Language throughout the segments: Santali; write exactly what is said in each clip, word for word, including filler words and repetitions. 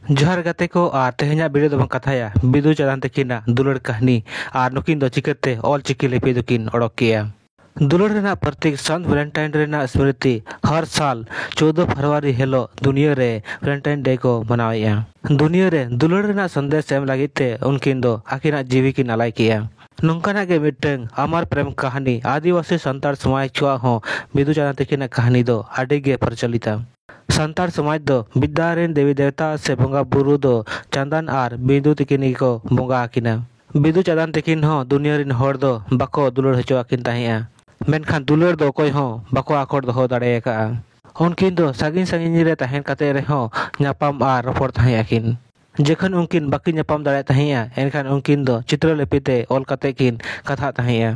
ᱡᱚᱦᱟᱨ ᱜᱟᱛᱮ ᱠᱚ, ᱟᱨ ᱛᱮᱦᱮᱧᱟᱜ ᱵᱷᱤᱰᱤᱭᱳ ᱫᱚᱵᱚᱱ ᱠᱟᱛᱷᱟᱭᱟ ᱵᱤᱫᱩ ᱪᱟᱸᱫᱟᱱ ᱛᱟᱹᱠᱤᱱᱟᱜ ᱫᱩᱞᱟᱹᱲ ᱠᱟᱹᱦᱱᱤ ᱟᱨ ᱱᱩᱠᱤᱱ ᱫᱚ ᱪᱤᱠᱟᱹᱛᱮ ᱚᱞ ᱪᱤᱠᱤ ᱞᱤᱯᱤ ᱫᱚᱠᱤᱱ ᱚᱰᱚᱠ ᱠᱮᱜᱼᱟ᱾ ᱫᱩᱞᱟᱹᱲ ᱨᱮᱱᱟᱜ ᱯᱨᱚᱛᱤᱠ ᱥᱟᱱᱛ ᱵᱷᱮᱞᱮᱱᱴᱟᱭᱤᱱ ᱨᱮᱱᱟᱜ ᱥᱢᱨᱤᱛᱤ ᱦᱟᱨ ᱥᱟᱞ ᱪᱳᱫᱫᱳ ᱯᱷᱮᱵᱽᱨᱩᱣᱟᱨᱤ ᱦᱤᱞᱳᱜ ᱫᱩᱱᱤᱭᱟᱹ ᱨᱮ ᱵᱷᱮᱞᱮᱱᱴᱟᱭᱤᱱ ᱰᱮ ᱠᱚ ᱢᱟᱱᱟᱣᱮᱫᱼᱟ᱾ ᱫᱩᱱᱤᱭᱟᱹ ᱨᱮ ᱫᱩᱞᱟᱹᱲ ᱨᱮᱱᱟᱜ ᱥᱚᱱᱫᱮᱥ ᱮᱢ ᱞᱟᱹᱜᱤᱫ ᱛᱮ ᱩᱱᱠᱤᱱ ᱫᱚ ᱟᱹᱠᱤᱱᱟᱜ ᱡᱤᱣᱤ ᱠᱤᱱ ᱟᱞᱟᱭ ᱠᱮᱜᱼᱟ᱾ ᱱᱚᱝᱠᱟᱱᱟᱜ ᱜᱮ ᱢᱤᱫᱴᱟᱝ ᱟᱢᱟᱨ ᱯᱨᱮᱢ ᱠᱟᱹᱦᱱᱤ ᱟᱹᱫᱤᱵᱟᱹᱥᱤ ᱥᱟᱱᱛᱟᱲ ᱥᱚᱢᱟᱡᱽ ᱠᱚᱣᱟᱜ ᱦᱚᱸ ᱵᱤᱫᱩ ᱪᱟᱸᱫᱟᱱ ᱛᱟᱹᱠᱤᱱᱟᱜ ᱠᱟᱹᱦᱱᱤ ᱫᱚ ᱟᱹᱰᱤ ᱜᱮ ᱯᱨᱚᱪᱚᱞᱤᱛᱟ᱾ ᱥᱟᱱᱛᱟᱲ ᱥᱚᱢᱟᱡᱽ ᱫᱚ ᱵᱤᱫᱽᱫᱟ ᱨᱮᱱ ᱫᱮᱵᱤ ᱫᱮᱵᱛᱟ ᱥᱮ ᱵᱚᱸᱜᱟ ᱵᱩᱨᱩ ᱫᱚ ᱪᱟᱸᱫᱟᱱ ᱟᱨ ᱵᱤᱫᱩ ᱛᱤᱠᱤᱱ ᱜᱮᱠᱚ ᱵᱚᱸᱜᱟ ᱟᱹᱠᱤᱱᱟ᱾ ᱵᱤᱫᱩ ᱪᱟᱸᱫᱟᱱ ᱛᱤᱠᱤᱱ ᱦᱚᱸ ᱫᱩᱱᱤᱭᱟᱹ ᱨᱮᱱ ᱦᱚᱲ ᱫᱚ ᱵᱟᱠᱚ ᱫᱩᱞᱟᱹᱲ ᱦᱚᱪᱚ ᱟᱹᱠᱤᱱ ᱛᱟᱦᱮᱸᱜᱼᱟ, ᱢᱮᱱᱠᱷᱟᱱ ᱫᱩᱞᱟᱹᱲ ᱫᱚ ᱚᱠᱚᱭ ᱦᱚᱸ ᱵᱟᱠᱚ ᱟᱠᱚᱴ ᱫᱚᱦᱚ ᱫᱟᱲᱮ ᱟᱠᱟᱫᱼᱟ᱾ ᱩᱱᱠᱤᱱ ᱫᱚ ᱥᱟᱺᱜᱤᱧ ᱥᱟᱺᱜᱤᱧ ᱨᱮ ᱛᱟᱦᱮᱸ ᱠᱟᱛᱮ ᱨᱮᱦᱚᱸ ᱧᱟᱯᱟᱢ ᱟᱨ ᱨᱚᱯᱚᱲ ᱛᱟᱦᱮᱸ ᱟᱹᱠᱤᱱ᱾ ᱡᱚᱠᱷᱚᱱ ᱩᱱᱠᱤᱱ ᱵᱟᱹᱠᱤᱱ ᱧᱟᱯᱟᱢ ᱫᱟᱲᱮᱭᱟᱜ ᱛᱟᱦᱮᱸᱜᱼᱟ, ᱮᱱᱠᱷᱟᱱ ᱩᱱᱠᱤᱱ ᱫᱚ ᱪᱤᱛᱨᱚ ᱞᱤᱯᱤ ᱛᱮ ᱚᱞ ᱠᱟᱛᱮ ᱠᱤᱱ ᱠᱟᱛᱷᱟᱜ ᱛᱟᱦᱮᱸᱜᱼᱟ᱾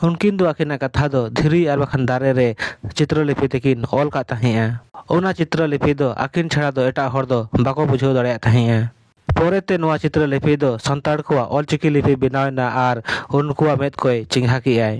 ᱩᱱᱠᱤᱱ ᱫᱚ ᱟᱹᱠᱤᱱᱟᱜ ᱠᱟᱛᱷᱟ ᱫᱚ ᱫᱷᱤᱨᱤ ᱟᱨ ᱵᱟᱠᱷᱟᱱ ᱫᱟᱨᱮ ᱨᱮ ᱪᱤᱛᱨᱚ ᱞᱤᱯᱤ ᱛᱮᱠᱤᱱ ᱚᱞ ᱠᱟᱜ ᱛᱟᱦᱮᱸᱜᱼᱟ᱾ ᱚᱱᱟ ᱪᱤᱛᱨᱚ ᱞᱤᱯᱤ ᱫᱚ ᱟᱹᱠᱤᱱ ᱪᱷᱟᱲᱟ ᱫᱚ ᱮᱴᱟᱜ ᱦᱚᱲ ᱫᱚ ᱵᱟᱠᱚ ᱵᱩᱡᱷᱟᱹᱣ ᱫᱟᱲᱮᱭᱟᱜ ᱛᱟᱦᱮᱸᱜᱼᱟ᱾ ᱯᱚᱨᱮᱛᱮ ᱱᱚᱣᱟ ᱪᱤᱛᱨᱚ ᱞᱤᱯᱤ ᱫᱚ ᱥᱟᱱᱛᱟᱲ ᱠᱚᱣᱟᱜ ᱚᱞᱪᱤᱠᱤ ᱞᱤᱯᱤ ᱵᱮᱱᱟᱣ ᱮᱱᱟ ᱟᱨ ᱩᱱᱠᱩᱣᱟᱜ ᱢᱮᱫ ᱠᱚᱭ ᱪᱮᱸᱜᱷᱟ ᱠᱮᱜᱼᱟᱭ᱾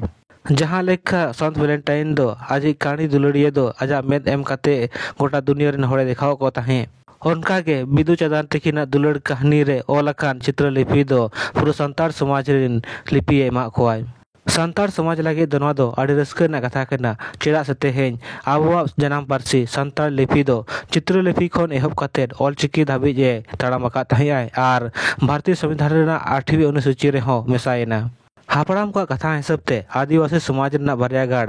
ᱡᱟᱦᱟᱸ ᱞᱮᱠᱟ ᱥᱟᱱᱛ ᱵᱷᱮᱞᱮᱱᱴᱟᱭᱤᱱ ᱫᱚ ᱟᱡᱤᱡ ᱠᱟᱹᱦᱱᱤ ᱫᱩᱞᱟᱹᱲᱤᱭᱟᱹ ᱫᱚ ᱟᱡᱟᱜ ᱢᱮᱫ ᱮᱢ ᱠᱟᱛᱮ ᱜᱚᱴᱟ ᱫᱩᱱᱤᱭᱟᱹ ᱨᱮᱱ ᱦᱚᱲᱮ ᱫᱮᱠᱷᱟᱣ ᱠᱚ ᱛᱟᱦᱮᱸᱫ, ᱚᱱᱠᱟᱜᱮ ᱵᱤᱫᱩ ᱪᱟᱸᱫᱟᱱ ᱛᱟᱹᱠᱤᱱᱟᱜ ᱫᱩᱞᱟᱹᱲ ᱠᱟᱹᱦᱱᱤ ᱨᱮ ᱚᱞ ᱟᱠᱟᱱ ᱪᱤᱛᱨᱚ ᱞᱤᱯᱤ ᱫᱚ ᱯᱩᱨᱟᱹ ᱥᱟᱱᱛᱟᱲ ᱥᱚᱢᱟᱡᱽ ᱨᱮᱱ ᱞᱤᱯᱤᱭᱮ ᱮᱢᱟᱜ ᱠᱚᱣᱟᱭ᱾ ᱥᱟᱱᱛᱟᱲ ᱥᱚᱢᱟᱡᱽ ᱞᱟᱹᱜᱤᱫ ᱫᱚ ᱱᱚᱣᱟ ᱫᱚ ᱟᱹᱰᱤ ᱨᱟᱹᱥᱠᱟᱹ ᱨᱮᱱᱟᱜ ᱠᱟᱛᱷᱟ ᱠᱟᱱᱟ, ᱪᱮᱫᱟᱜ ᱥᱮ ᱛᱮᱦᱮᱧ ᱟᱵᱚᱣᱟᱜ ᱡᱟᱱᱟᱢ ᱯᱟᱹᱨᱥᱤ ᱥᱟᱱᱛᱟᱲ ᱞᱤᱯᱤ ᱫᱚ ᱪᱤᱛᱨᱚ ᱞᱤᱯᱤ ᱠᱷᱚᱱ ᱮᱦᱚᱵ ᱠᱟᱛᱮ ᱚᱞᱪᱤᱠᱤ ᱫᱷᱟᱹᱵᱤᱡ ᱮ ᱛᱟᱲᱟᱢ ᱟᱠᱟᱫ ᱛᱟᱦᱮᱸᱜᱼᱟᱭ ᱟᱨ ᱵᱷᱟᱨᱚᱛᱤᱭᱚ ᱥᱚᱝᱵᱤᱫᱷᱟᱱ ᱨᱮᱱᱟᱜ ᱟᱴᱷᱣᱤ ᱚᱱᱩᱥᱩᱪᱤ ᱨᱮᱦᱚᱸ ᱢᱮᱥᱟᱭᱮᱱᱟ᱾ ᱦᱟᱯᱲᱟᱢ ᱠᱚᱣᱟᱜ ᱠᱟᱛᱷᱟ ᱦᱤᱥᱟᱹᱵ ᱛᱮ ᱟᱹᱫᱤᱵᱟᱹᱥᱤ ᱥᱚᱢᱟᱡᱽ ᱨᱮᱱᱟᱜ ᱵᱟᱨᱭᱟ ᱜᱟᱲ,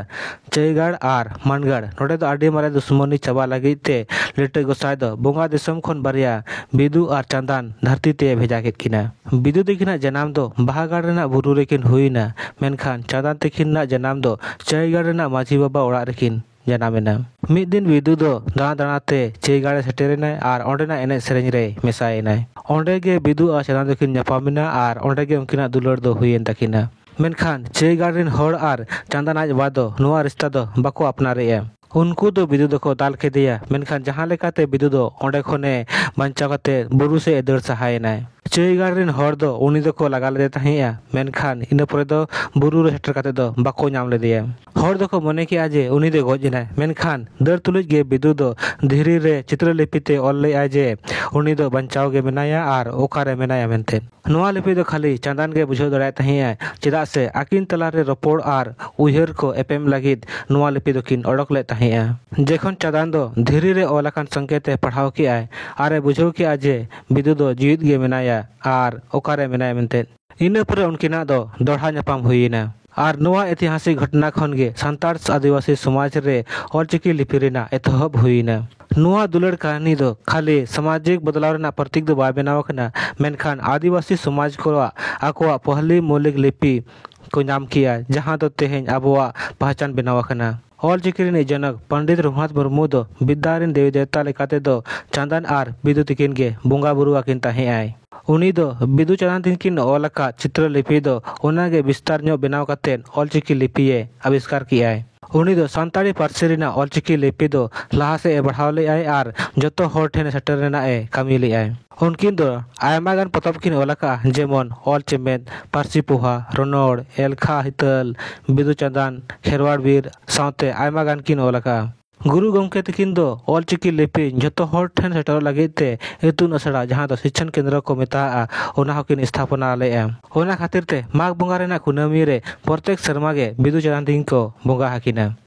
ᱪᱟᱹᱭᱜᱟᱲ ᱟᱨ ᱢᱟᱱᱜᱟᱲ, ᱱᱚᱰᱮ ᱫᱚ ᱟᱹᱰᱤ ᱢᱟᱨᱮ ᱫᱩᱥᱢᱚᱱᱤ ᱪᱟᱵᱟ ᱞᱟᱹᱜᱤᱫ ᱛᱮ ᱞᱤᱴᱟᱹ ᱜᱚᱸᱥᱟᱭ ᱫᱚ ᱵᱚᱸᱜᱟ ᱫᱤᱥᱚᱢ ᱠᱷᱚᱱ ᱵᱟᱨᱭᱟ ᱵᱤᱫᱩ ᱟᱨ ᱪᱟᱸᱫᱟᱱ ᱫᱷᱟᱹᱨᱛᱤ ᱛᱮ ᱵᱷᱮᱡᱟ ᱠᱮᱫ ᱠᱤᱱᱟ᱾ ᱵᱤᱫᱩ ᱛᱟᱹᱠᱤᱱᱟᱜ ᱡᱟᱱᱟᱢ ᱫᱚ ᱵᱟᱦᱟᱜᱟᱲ ᱨᱮᱱᱟᱜ ᱵᱩᱨᱩ ᱨᱮᱠᱤᱱ ᱦᱩᱭᱱᱟ, ᱢᱮᱱᱠᱷᱟᱱ ᱪᱟᱸᱫᱟᱱ ᱛᱟᱹᱠᱤᱱᱟᱜ ᱡᱟᱱᱟᱢ ᱫᱚ ᱪᱟᱹᱭᱜᱟᱲ ᱨᱮᱱᱟᱜ ᱢᱟᱹᱡᱷᱤ ᱵᱟᱵᱟ ᱚᱲᱟᱜ ᱨᱮᱠᱤᱱ ᱡᱟᱱᱟᱢ ᱮᱱᱟ᱾ ᱢᱤᱫ ᱫᱤᱱ ᱵᱤᱫᱩ ᱫᱚ ᱫᱟᱬᱟ ᱫᱟᱬᱟ ᱛᱮ ᱪᱟᱹᱭᱜᱟᱲ ᱮ ᱥᱮᱴᱮᱨ ᱮᱱᱟᱭ ᱟᱨ ᱚᱸᱰᱮᱱᱟᱜ ᱮᱱᱮᱡ ᱥᱮᱨᱮᱧ ᱨᱮᱭ ᱢᱮᱥᱟᱭᱮᱱᱟᱭ᱾ ᱚᱸᱰᱮ ᱜᱮ ᱵᱤᱫᱩ ᱟᱨ ᱪᱟᱸᱫᱟᱱ ᱫᱚᱠᱤᱱ ᱧᱟᱯᱟᱢ ᱮᱱᱟ ᱟᱨ ᱚᱸᱰᱮ ᱜᱮ ᱩᱱᱠᱤᱱᱟᱜ ᱫᱩᱞᱟᱹᱲ ᱫᱚ ᱦᱩᱭᱮᱱ ᱛᱟᱹᱠᱤᱱᱟ᱾ ᱢᱮᱱᱠᱷᱟᱱ ᱪᱟᱹᱭᱜᱟᱲ ᱨᱮᱱ ᱦᱚᱲ ᱟᱨ ᱪᱟᱸᱫᱟᱱ ᱟᱡ ᱵᱟᱵᱟ ᱫᱚ ᱱᱚᱣᱟ ᱨᱤᱥᱛᱟ ᱫᱚ ᱵᱟᱠᱚ ᱟᱯᱱᱟᱨᱮᱜᱼᱟ᱾ ᱩᱱᱠᱩ ᱫᱚ ᱵᱤᱫᱩ ᱫᱚᱠᱚ ᱫᱟᱞ ᱠᱮᱫᱮᱭᱟ, ᱢᱮᱱᱠᱷᱟᱱ ᱡᱟᱦᱟᱸ ᱞᱮᱠᱟᱛᱮ ᱵᱤᱫᱩ ᱫᱚ ᱚᱸᱰᱮ ᱠᱷᱚᱱᱮ ᱵᱟᱧᱪᱟᱣ ᱠᱟᱛᱮ ᱵᱩᱨᱩ ᱥᱮᱫ ᱮ ᱫᱟᱹᱲ ᱥᱟᱦᱟᱭᱮᱱᱟᱭ᱾ ᱪᱟᱹᱭᱜᱟᱲ ᱨᱮᱱ ᱦᱚᱲ ᱫᱚ ᱩᱱᱤ ᱫᱚᱠᱚ ᱞᱟᱜᱟ ᱞᱮᱫᱮ ᱛᱟᱦᱮᱸᱫᱼᱟ, ᱢᱮᱱᱠᱷᱟᱱ ᱤᱱᱟᱹ ᱯᱚᱨᱮ ᱫᱚ ᱵᱩᱨᱩ ᱨᱮ ᱥᱮᱴᱮᱨ ᱠᱟᱛᱮ ᱫᱚ ᱵᱟᱠᱚ ᱧᱟᱢ ᱞᱮᱫᱮᱭᱟ᱾ ᱦᱚᱲ ᱫᱚᱠᱚ ᱢᱚᱱᱮ ᱠᱮᱜᱼᱟ ᱡᱮ ᱩᱱᱤ ᱫᱚ ᱜᱚᱡ ᱮᱱᱟᱭ, ᱢᱮᱱᱠᱷᱟᱱ ᱫᱟᱹᱲ ᱛᱩᱞᱩᱡ ᱜᱮ ᱵᱤᱫᱩ ᱫᱚ ᱫᱷᱤᱨᱤ ᱨᱮ ᱪᱤᱛᱨᱚ ᱞᱤᱯᱤ ᱛᱮ ᱚᱞ ᱞᱮᱫᱼᱟᱭ ᱡᱮ ᱩᱱᱤ ᱫᱚ ᱵᱟᱧᱪᱟᱣ ᱜᱮ ᱢᱮᱱᱟᱭᱟ ᱟᱨ ᱚᱠᱟᱨᱮ ᱢᱮᱱᱟᱭᱟ ᱢᱮᱱᱛᱮ᱾ ᱱᱚᱣᱟ ᱞᱤᱯᱤ ᱫᱚ ᱠᱷᱟᱹᱞᱤ ᱪᱟᱸᱫᱟᱱ ᱜᱮ ᱵᱩᱡᱷᱟᱹᱣ ᱫᱟᱲᱮᱭᱟᱜ ᱛᱟᱦᱮᱸᱫᱼᱟ, ᱪᱮᱫᱟᱜ ᱥᱮ ᱟᱹᱠᱤᱱ ᱛᱟᱞᱟᱨᱮ ᱨᱚᱯᱚᱲ ᱟᱨ ᱩᱭᱦᱟᱹᱨ ᱠᱚ ᱮᱯᱮᱢ ᱞᱟᱹᱜᱤᱫ ᱱᱚᱣᱟ ᱞᱤᱯᱤ ᱫᱚᱠᱤᱱ ᱚᱰᱚᱠ ᱞᱮᱫ ᱛᱟᱦᱮᱸᱫᱼᱟ᱾ ᱡᱚᱠᱷᱚᱱ ᱪᱟᱸᱫᱟᱱ ᱫᱚ ᱫᱷᱤᱨᱤ ᱨᱮ ᱚᱞ ᱟᱠᱟᱱ ᱥᱚᱝᱠᱮᱛ ᱮ ᱯᱟᱲᱦᱟᱣ ᱠᱮᱜᱼᱟᱭ ᱟᱨ ᱮ ᱵᱩᱡᱷᱟᱹᱣ ᱠᱮᱜᱼᱟ ᱡᱮ ᱵᱤᱫᱩ ᱫᱚ ᱡᱤᱣᱤᱫ ᱜᱮ ᱢᱮᱱᱟᱭᱟ ᱟᱨ ᱚᱠᱟᱨᱮ ᱢᱮᱱᱟᱭᱟ ᱢᱮᱱᱛᱮ, ᱤᱱᱟᱹ ᱯᱚᱨᱮ ᱩᱱᱠᱤᱱᱟᱜ ᱫᱚ ᱫᱚᱲᱦᱟ ᱧᱟᱯᱟᱢ ᱦᱩᱭᱮᱱᱟ᱾ ᱟᱨ ᱱᱚᱣᱟ ᱤᱛᱤᱦᱟᱥᱤᱠ ᱜᱷᱚᱴᱚᱱᱟ ᱠᱷᱚᱱ ᱜᱮ ᱥᱟᱱᱛᱟᱲ ᱟᱹᱫᱤᱵᱟᱹᱥᱤ ᱥᱚᱢᱟᱡᱽ ᱨᱮ ᱚᱞᱪᱤᱠᱤ ᱞᱤᱯᱤ ᱨᱮᱱᱟᱜ ᱮᱛᱚᱦᱚᱵ ᱦᱩᱭᱮᱱᱟ᱾ ᱱᱚᱣᱟ ᱫᱩᱞᱟᱹᱲ ᱠᱟᱹᱦᱱᱤ ᱫᱚ ᱠᱷᱟᱹᱞᱤ ᱥᱟᱢᱟᱡᱤᱠ ᱵᱚᱫᱞᱟᱣ ᱨᱮᱱᱟᱜ ᱯᱨᱚᱛᱤᱠ ᱫᱚ ᱵᱟᱭ ᱵᱮᱱᱟᱣ ᱟᱠᱟᱱᱟ, ᱢᱮᱱᱠᱷᱟᱱ ᱟᱹᱫᱤᱵᱟᱹᱥᱤ ᱥᱚᱢᱟᱡᱽ ᱠᱚᱣᱟᱜ ᱟᱠᱚᱣᱟᱜ ᱯᱚᱦᱞᱤ ᱢᱳᱣᱞᱤᱠ ᱞᱤᱯᱤ ᱠᱚ ᱧᱟᱢ ᱠᱮᱜᱼᱟ, ᱡᱟᱦᱟᱸ ᱫᱚ ᱛᱮᱦᱮᱧ ᱟᱵᱚᱣᱟᱜ ᱯᱟᱦᱪᱟᱱ ᱵᱮᱱᱟᱣ ᱟᱠᱟᱱᱟ᱾ ᱚᱞᱪᱤᱠᱤ ᱨᱤᱱᱤᱡ ᱡᱚᱱᱚᱠ ᱯᱚᱱᱰᱤᱛ ᱨᱚᱜᱷᱩᱱᱟᱛᱷ ᱢᱩᱨᱢᱩ ᱫᱚ ᱵᱤᱫᱽᱫᱟ ᱨᱤᱱ ᱫᱮᱵᱤ ᱫᱮᱵᱛᱟ ᱞᱮᱠᱟᱛᱮ ᱫᱚ ᱪᱟᱸᱫᱟᱱ ᱟᱨ ᱵᱤᱫᱩ ᱛᱤᱠᱤᱱ ᱜᱮ ᱵᱚᱸᱜᱟ ᱵᱩᱨᱩ ᱟᱹᱠᱤᱱ ᱛᱟᱦᱮᱸᱫ ᱟᱭ᱾ ᱩᱱᱤ ᱫᱚ ᱵᱤᱫᱩ ᱪᱟᱸᱫᱟᱱ ᱛᱤᱠᱤᱱ ᱚᱞ ᱟᱠᱟᱫ ᱪᱤᱛᱨᱚ ᱞᱤᱯᱤ ᱫᱚ ᱚᱱᱟ ᱜᱮ ᱵᱤᱥᱛᱟᱨ ᱧᱚᱜ ᱵᱮᱱᱟᱣ ᱠᱟᱛᱮ ᱚᱞᱪᱤᱠᱤ ᱞᱤᱯᱤ ᱮ ᱟᱵᱤᱥᱠᱟᱨ ᱠᱮᱜᱼᱟᱭ᱾ ᱩᱱᱤ ᱫᱚ ᱥᱟᱱᱛᱟᱲᱤ ᱯᱟᱹᱨᱥᱤ ᱨᱮᱱᱟᱜ ᱚᱞᱪᱤᱠᱤ ᱞᱤᱯᱤ ᱫᱚ ᱞᱟᱦᱟ ᱥᱮᱫ ᱮ ᱵᱟᱲᱦᱟᱣ ᱞᱮᱫᱼᱟᱭ ᱟᱨ ᱡᱚᱛᱚ ᱦᱚᱲ ᱴᱷᱮᱱ ᱥᱮᱴᱮᱨ ᱨᱮᱱᱟᱜ ᱮ ᱠᱟᱹᱢᱤ ᱞᱮᱫᱼᱟᱭ᱾ ᱩᱱᱠᱤᱱ ᱫᱚ ᱟᱭᱢᱟ ᱜᱟᱱ ᱯᱚᱛᱚᱵ ᱠᱤᱱ ᱚᱞ ᱟᱠᱟᱫᱼᱟ, ᱡᱮᱢᱚᱱ ᱚᱞ ᱪᱮᱢᱮᱫ, ᱯᱟᱹᱨᱥᱤ ᱯᱚᱦᱟ, ᱨᱚᱱᱚᱲ, ᱮᱞᱠᱷᱟ ᱦᱤᱛᱟᱹᱞ, ᱵᱤᱫᱩ ᱪᱟᱸᱫᱟᱱ, ᱠᱷᱮᱨᱣᱟᱲ ᱵᱤᱨ ᱥᱟᱶᱛᱮ ᱟᱭᱢᱟ ᱜᱟᱱ ᱠᱤᱱ ᱚᱞ ᱟᱠᱟᱫᱼᱟ᱾ ᱜᱩᱨᱩ ᱜᱚᱢᱠᱮ ᱛᱤᱠᱤᱱ ᱫᱚ ᱚᱞᱪᱤᱠᱤ ᱞᱤᱯᱤ ᱡᱷᱚᱛᱚ ᱦᱚᱲ ᱴᱷᱮᱱ ᱥᱮᱴᱮᱨᱚᱜ ᱞᱟᱹᱜᱤᱫ ᱛᱮ ᱤᱛᱩᱱ ᱟᱥᱲᱟ, ᱡᱟᱦᱟᱸ ᱫᱚ ᱥᱤᱪᱪᱷᱚᱱ ᱠᱮᱱᱫᱨᱚ ᱠᱚ ᱢᱮᱛᱟᱜᱼᱟ, ᱚᱱᱟ ᱦᱚᱸᱠᱤᱱ ᱥᱛᱷᱟᱯᱚᱱᱟ ᱞᱮᱫᱼᱟ᱾ ᱚᱱᱟ ᱠᱷᱟᱹᱛᱤᱨ ᱛᱮ ᱢᱟᱜᱽ ᱵᱚᱸᱜᱟ ᱨᱮᱱᱟᱜ ᱠᱩᱱᱟᱹᱢᱤ ᱨᱮ ᱯᱨᱚᱛᱮᱠ ᱥᱮᱨᱢᱟ ᱜᱮ ᱵᱤᱫᱩ ᱪᱟᱸᱫᱟᱱ ᱛᱤᱠᱤᱱ ᱠᱚ ᱵᱚᱸᱜᱟ ᱟᱹᱠᱤᱱᱟ᱾